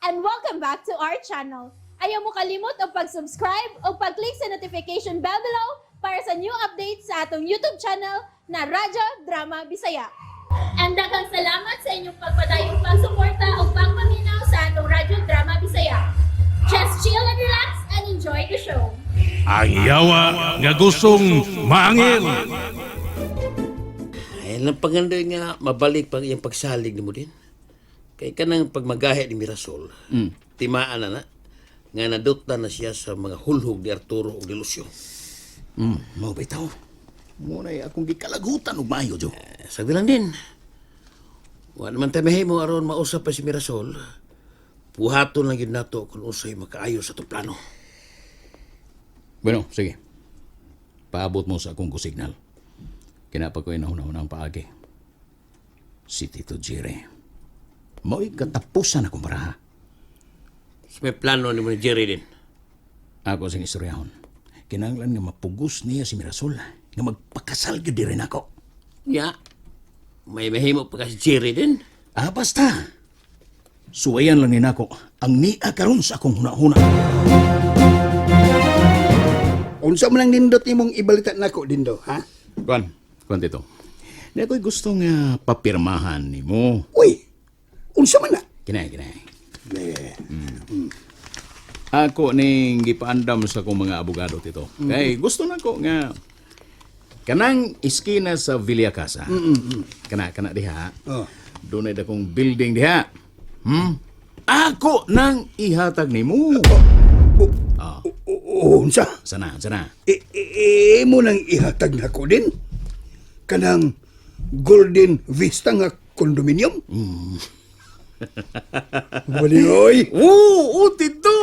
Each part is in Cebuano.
And welcome back to our channel. Ayaw mo kalimot og pag-subscribe o pag-click sa notification bell below para sa new updates sa atong YouTube channel na Radyo Drama Bisaya. And daghang salamat sa inyong pagpadayong pagsuporta o pagpaminaw sa atong Radyo Drama Bisaya. Just chill and relax and enjoy the show. Ang yawa nga gustong maangil. Ay, lang paganda nga mabalik pag iyang pagsalig nimo din. Kay kanang pagmagahi ni Mirasol, timaan na na, nga nadukta na siya sa mga hulhog ni Arturo ug ni Lucio. Mao bitaw. Mao na akong gikalagutan og maayo, Jo. Eh, sabi lang din. Wa naman tayo mahimo aron mausap pa si Mirasol. Buhaton lang yun nato kung unsay makaayo sa itong plano. Bueno, sige. Paabot mo sa akong signal. Kinapa ko inahuna-hunang paagi. Si Tito Jerry. Mao'y katapusan akong baraha. So, may plano ni mo ni Jerry din. Ako sing istoryahon. Kinahanglan nga mapugos niya si Mirasol nga magpakasal gyud diri nako. Ya, may mahimo pa ka si Jerry din. Ah, basta. Suwayan lang ni nako ang nia karon sa akong huna-huna. Unsa man ang nindot imong ibalita nako dindo, ha? Kuan, kuan, Tito. Di ako'y gusto nga papirmahan nimo. Uy, unsa man na? Kinay, kinay. Eh, Ako ning gipaandam sa akong mga abogado, Tito. Kay gusto na ko nga kanang iskina sa Villa Casa. Kana kana diha. Oh. Dunay dakong building diha. Ako nang ihatag nimo. Oh. Oh, unsa? Sana, sana. E, e, imo nang ihatag nako din? Kanang Golden Vista nga condominium? Wali, oy. Oo, oh, Tito.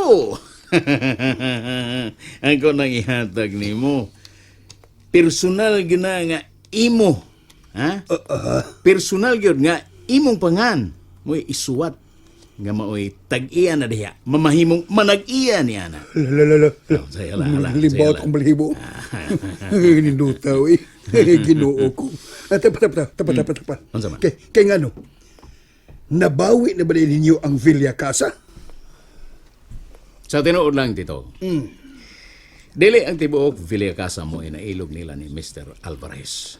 Ako nang ihatag nimo. Personal gyud na nga imo. Ha? Personal gyud nga imong pangan. Mo'y isuwat nga maoy tag-iya na diha. Mamahimong manag-iya niya na. La la la. La. Oh, saya la, la, Libaw saya la. akong balahibo. Ninduta, oy. Ginoo ko. Ah, tapa, tapa, tapa, tapa, tapa. Unsa man? Kay ngano? Nabawi na ba ninyo ang Villa Casa? Sa tinuod lang, Tito. Dili ang tibuok Villa Casa mo inailog nila ni Mr. Alvarez.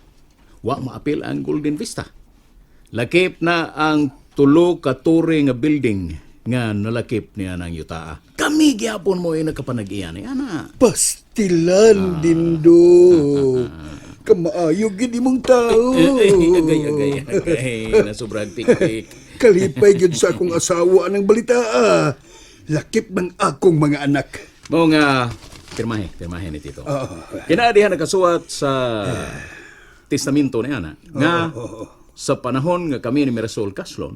Wa maapil ang Golden Vista. Lakip na ang tulo ka tore nga building nga nalakip niya ng yutaa. Kami gyapon mo ay nakapanag-iya ni ana. Pastilan, dindo. Kamaayo gid imong tao. Agay, agay, agay. Nasubrag tik-tik. Kalipay gid sa akong asawa ang balita. Ah. Lakip ng akong mga anak. Mao nga pirmahe, pirmahe ni Tito. Kina diha nakasuwat sa testamento ni ana nga sa panahon nga kami ni Mirasol Caslon,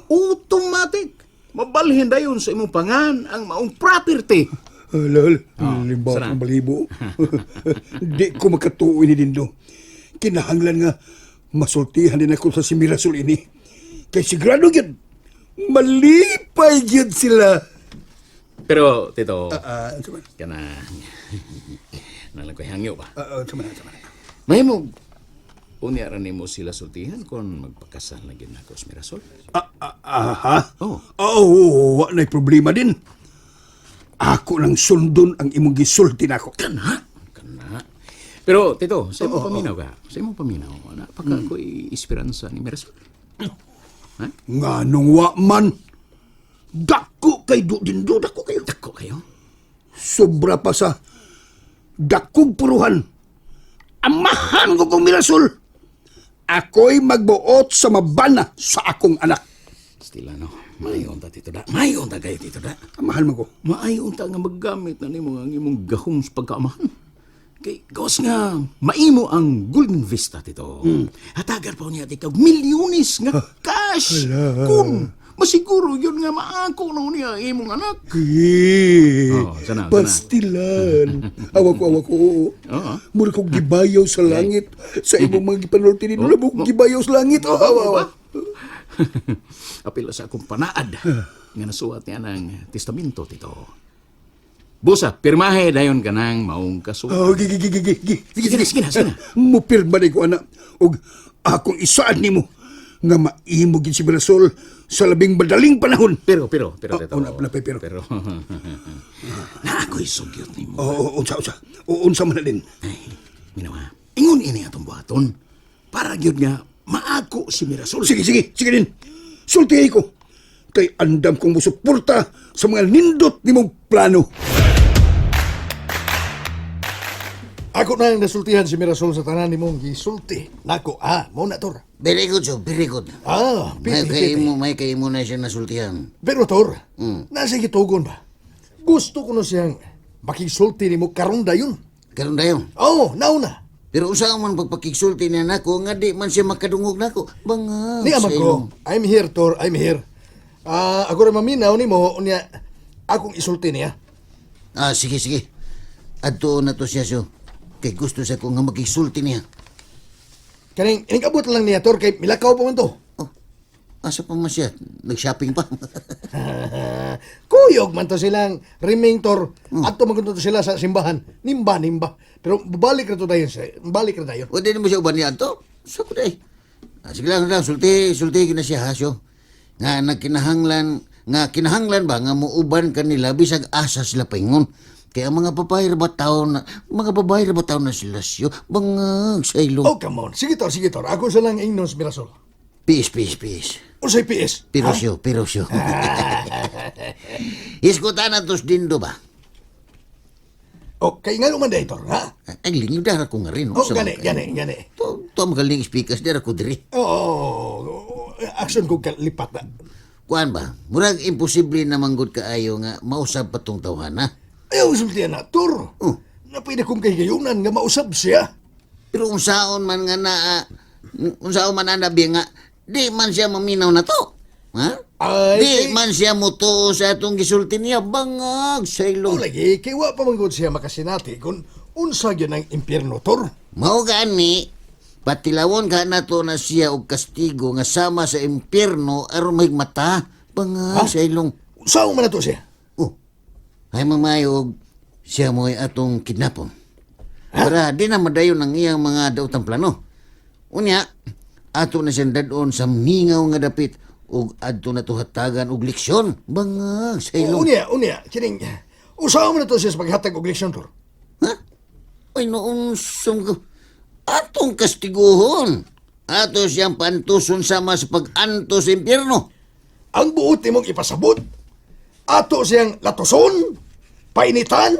automatic mabalhin dayon sa imong pangan ang maong property. Lol, limbaw sana. akong balibo. Di ko makatuo ni Dindo. Kinahanglan nga masultihan din ako sa si Mirasol ini. Kay sigurado gyud malipay gyud sila. Pero Tito, Ah, unsa man? kana nalang ko'y hangyo ba. Ah, unsa man, unsa man? Mahimong unya ra nimo sila sultihan kon magpakasal na gyud nako sa Mirasol. Ah, ah, ah, ha? Oh. Oh, wa na'y problema din. Ako nang sundon ang imong gisulti nako. Kana, kana. Pero Tito, sa imong paminaw ka, sa imong paminaw, ana pa ka ko'y esperanza ni Mirasol? Ha? Nga nung wa man. Dako kay do dindo, dako kayo. Dako kayo. Sobra pa sa dakong puruhan. Amahan ko kong Mirasol. Ako'y magbuot sa mabana sa akong anak. Stila no. Maayo unta, Tito, da. Maayo unta kayo, Tito, da. Amahan mo ko. Maayo unta nga maggamit na nimo ang imong gahom sa pagkaamahan. Kay gawas nga maimo ang Golden Vista, Tito. Hatagan pa niya ikaw milyones nga cash. Kung masiguro yun nga maako na niya ang imong anak. Eh, Oh, sana, sana. pastilan. Awa ko, awa ko. Oo. Mura kong gibayaw sa langit. Sa imong mga gipanulti ni Lula, mo gibayaw sa langit. Oh, awa, awa. Apil sa akong panaad nga nasuwat niya ng testamento, Tito. Busa, pirmahe dayon kanang maong kasuwat. Oh, gi, gi, gi, gi, gi, gi. Sige, Sige na, sige na, sige na. Mupirma na ko, anak. Og akong isaan nimo. nga maimo gid si Mirasol sa labing madaling panahon. Pero, pero, pero, Oh, Tito. una, una, pero. Pero, na ako'y sugyot nimo. Oo, unsa unsa. O unsa man na din. Ay, minawa. Ingon ini atong buhaton. Para gyud nga maako si Mirasol. Sige, sige, sige din. Sultihi ko. Kay andam kong musuporta sa mga nindot nimong plano. Ako na ang nasultihan si Mirasol sa tanan nimong gisulti. Nako, ah, mo na tor. Very good, so very good. Ah, May piti, kay piti. mo, may kay mo na siya nasultihan. Pero tor, nasa gitugon ba? Gusto ko na siyang makisulti nimo karon dayon. Karon dayon. Oh, nauna. Pero usa man pagpakigsulti niya nako nga di man siya makadungog nako. Banga. Ni sa amang ko, ilong. I'm here tor, I'm here. Ah, ako ra maminaw nimo unya akong isulti niya. Ah, sige sige. Adto na to siya so. Kay gusto sa ko nga makigsulti niya. Kaning inigabot lang niya tor kay milakaw pa man to. Oh. Asa pa man siya? Nag-shopping pa. Kuyog man to silang reming tor. Adto man to sila sa simbahan. Nimba nimba. Pero balik ra to dayon siya. Balik ra dayon. O di mo siya uban niya adto. Sa ko day. Ah, sige lang lang sulti, sulti gina siya ha so. Nga nagkinahanglan nga kinahanglan ba nga muuban kanila bisag asa sila paingon. Kaya ang mga babae ra ba taon na mga babae ra ba taon na sila siyo bangag sa ilong. Oh, come on. Sige tor, sige tor. Ako sa lang ingnon sa Mirasol. Peace, peace, peace. Unsay PS? Pero siyo, pero siyo. Iskutan na tos dindo ba? Oh, kay ngano man day tor, ha? Ay, lingyo dara ko nga rin. Oh, gani, gani, gani. To, to magaling speakers dara ko diri. Oo, oh, action ko kalipat na. Kuan ba? Murag imposible na manggod kaayo nga mausab pa tong tawhana. Ayaw sultihan na, tor. Oh. Napwede kong kahigayunan nga mausab siya. Pero unsaon man nga na unsaon man ana biya nga di man siya maminaw na to. Ha? Ay, Di kay- man siya mutuo sa atong gisulti niya bangag sa Oh, ilong. lagi, kay wa pa man gud siya makasinati kung unsa gyud ang impyerno, tor. Mao gani patilawon ka nato na siya og kastigo nga sama sa impyerno aron mahigmata bangag sa ilong. Unsaon man na to siya? Oh. Ay mamayog siya mo'y atong kidnapon. Para di na madayon ang iyang mga daotang plano. Unya, ato na siyang dadon sa mingaw nga dapit ug adto na to hatagan og leksyon. Bangag sa Oh, ilong. unya, unya, kining unsaon man na to siya sa paghatag og leksyon, tor? Ha? Ay noon sum atong kastiguhon. Ato siyang pantuson sama sa pag-anto sa impyerno. Ang buot nimong ipasabot, ato siyang latuson, painitan,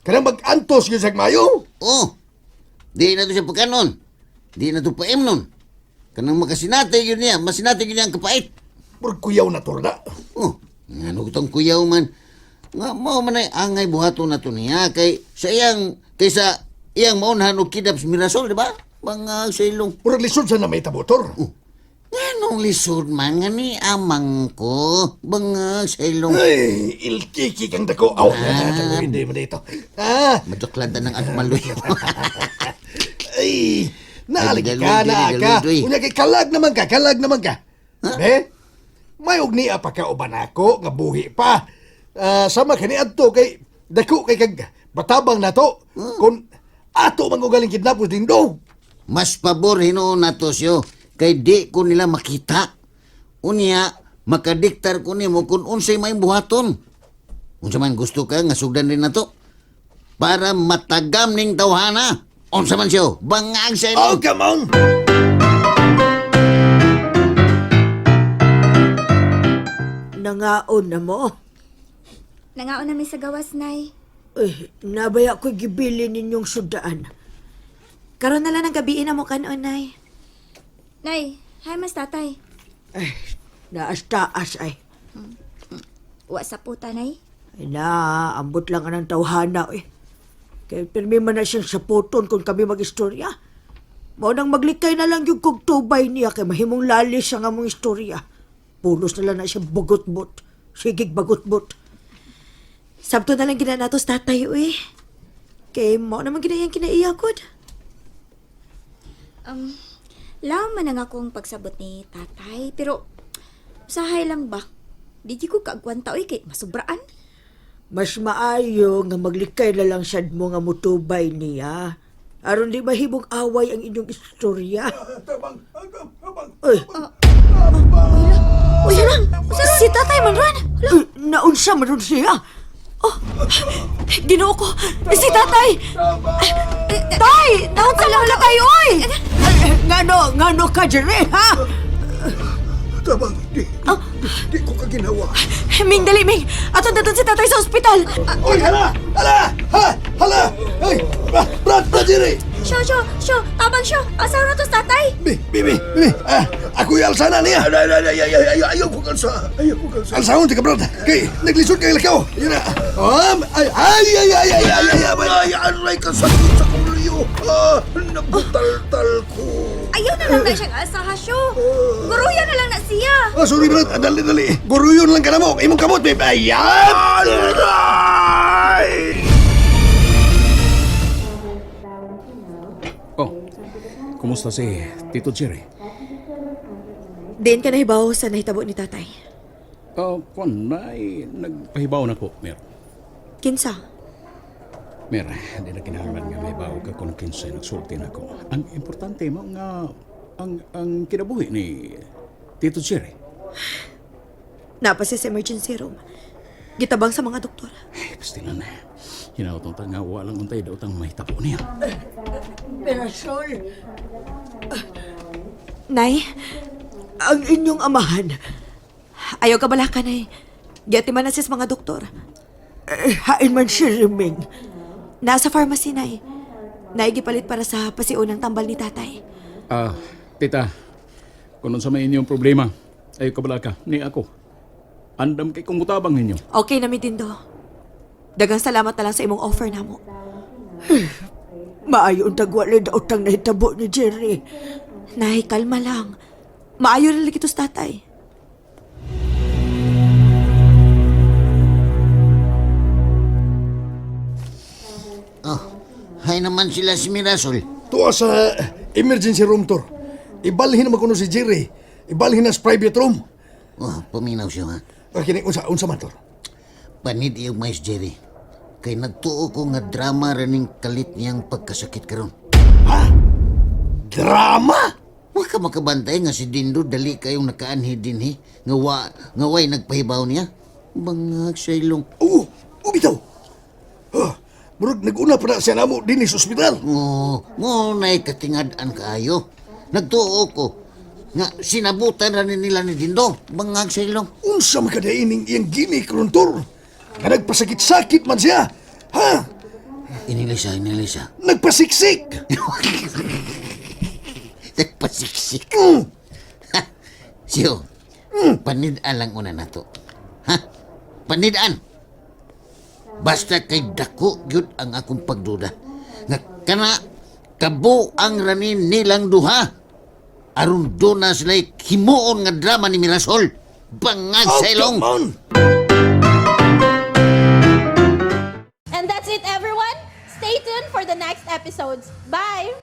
kanang mag-antos gyud sa mayo. Oh, di na to siya pagkanon. Di na to paimnon. Kanang makasinati yun niya, masinati yun niya ang kapait. Murag kuyaw na tor na. Oh, nga tong kuyaw man. Nga mao man ay angay buhaton na to niya kay sa iyang kay sa iyang maunhan og kidnap sa Mirasol, di ba? Bangag sa ilong. Murag lisod sa na may tabo, tor. Oh, nganong lisod man nga ni amang ko. Bangag sa ilong. Ay, ilkiki kang dako. Aw, ah, hindi mo dito. Ah, Maduklada ng atmaloy. ay, naalagi Ay, ka, naa daloy, ka. daloy. Unya kay kalag naman ka, kalag naman ka. Be, may ugnia pa ka uban ako, nga buhi pa. Ah, sama kani adto kay dako kay kag batabang nato. Kung ato man ko galing kidnapos dindo. Mas pabor hinuon nato siyo kay di ko nila makita. Unya, makadiktar ko nimo kung unsay may buhaton. Unsa man gusto ka nga sugdan rin nato para matagam ning tawhana. Unsa man siyo, bangag sa Oh, ilong. come on. Nangaon na mo. Nangaon na mi sa gawas, Nay. Eh, nabaya ko'y gibili ninyong sudaan. Karon na lang ang gabi na mo kanon, Nay. Nay, hi mas tatay. Eh, naas-taas ay. Wa sa puta, Nay. Ay na, ambot lang anang tawhana eh. Kay pirmi man na siyang saputon kung kami mag-istorya. Mao nang maglikay na lang yung kog tubay niya kay mahimong lalis ang among istorya. Pulos na lang na siya bagot-bot. Sigig bagot-bot. Sabto na lang ginanatos tatay, uy. Kay mo naman ginayang kinaiyakod. Laman na nga akong pagsabot ni tatay, pero usahay lang ba? Di ko kaagwanta oy kay masubraan. Mas maayo nga maglikay na lang sad mo nga mutubay niya. Aron di mahimong away ang inyong istorya. Tabang, tabang, tabang. Uy, Uy, hala! Si tatay man ron! uy, naunsa man ron siya. Oh, Ginoo ko! Si tatay! Tay! Naunsa lang na kayo, oy! Ay, ngano, ngano ka, Jerry, ha? Tabang, di, di, di ko kaginawa. Ming, dali, Ming! Aton daton si tatay sa ospital! Oy, hala! Hala! Ha! Hala! Ay, Brad, Brad, Jerry! Syo, syo, syo! Tabang syo! Asa na to sa tatay? Bi, bi, bi, bi. Ah, ako yung alsana niya. Ay, ay, ay, ay, ay, ay, ayaw ko kalsa. Ayaw ko kalsa. Alsahon ka, Brad. Kay, naglisod kay lakaw. Yun na. Ay, ay, ay, ay, ay, ay, ay, ay, Ay, aray ka sakit sa kulyo. Ah, nabutal-tal ko. Ayaw na lang na siyang asaha, syo! Guruya na lang na siya! Ah, sorry, Brad. Ah, dali, dali. Guruyon lang ka na mo. Imong kamot, babe. Ayan! Aray! Oh, kumusta si Tito Jerry? Diin ka nahibaw sa nahitabo ni tatay. Oh, kwan, may nagpahibaw na ko, Mer. Kinsa? Mer, di na kinahanglan nga may bawo ka kung kinsay nagsulti na ko. Ang importante mo nga ang kinabuhi ni Tito Jerry. Napa siya sa emergency room. Gitabang sa mga doktor. Ay, pastilan na. Hinautong ta nga walang untay daw tang may tapo niya. Mirasol, Nay, ang inyong amahan, ayaw ka balaka, Nay. Giatiman na siya sa mga doktor. eh, hain man si Riming. Nasa pharmacy, Nay. Nay, gipalit para sa pasiunang tambal ni tatay. Ah, tita, kung sa may inyong problema, ay kabala ka, ni ako. Andam kay kong mutabang ninyo. Okay na mi Dindo. Dagang salamat na lang sa imong offer namo. Maayo ang tagwalay na utang na hitabo ni Jerry. Nay, kalma lang. Maayo na lagi to sa tatay. Oh, hay naman sila si Mirasol. Tuwa sa emergency room, Tor. Ibalhin naman kuno si Jerry. Ibalhin na sa private room. Oh, paminaw siya ha. Ah, kini, unsa, unsa man, Tor? Panid iyong mais, Jerry. Kay nagtuo ko nga drama raning kalit niyang pagkasakit karon. Drama! Wa ka makabantay nga si Dindo dali kayong nakaanhi dinhi nga wa nga way nagpahibaw niya. Bangag sa ilong. Oo, oh, bitaw. Ah, murag nag-una pa na siya namo dinhi sa ospital. Oo, mo na'y katingad-an kaayo. Nagtuo ko nga sinabutan ra ni nila ni Dindo. Bangag sa ilong. Unsa man kadaining iyang gimmick ron, Tor? Nga nagpasakit-sakit man siya. Ha? Inilisa, inilisa. Nagpasiksik. Nagpasiksik. Ha, Siyo, panid-an lang una na to. Ha? Panid-an. Basta kay dako gyud ang akong pagduda. Nga kana kabuang ranin nilang duha. Aron doon na sila himuon nga drama ni Mirasol. Bangag sa ilong. Oh, come on. And that's it, everyone. Stay tuned for the next episodes. Bye!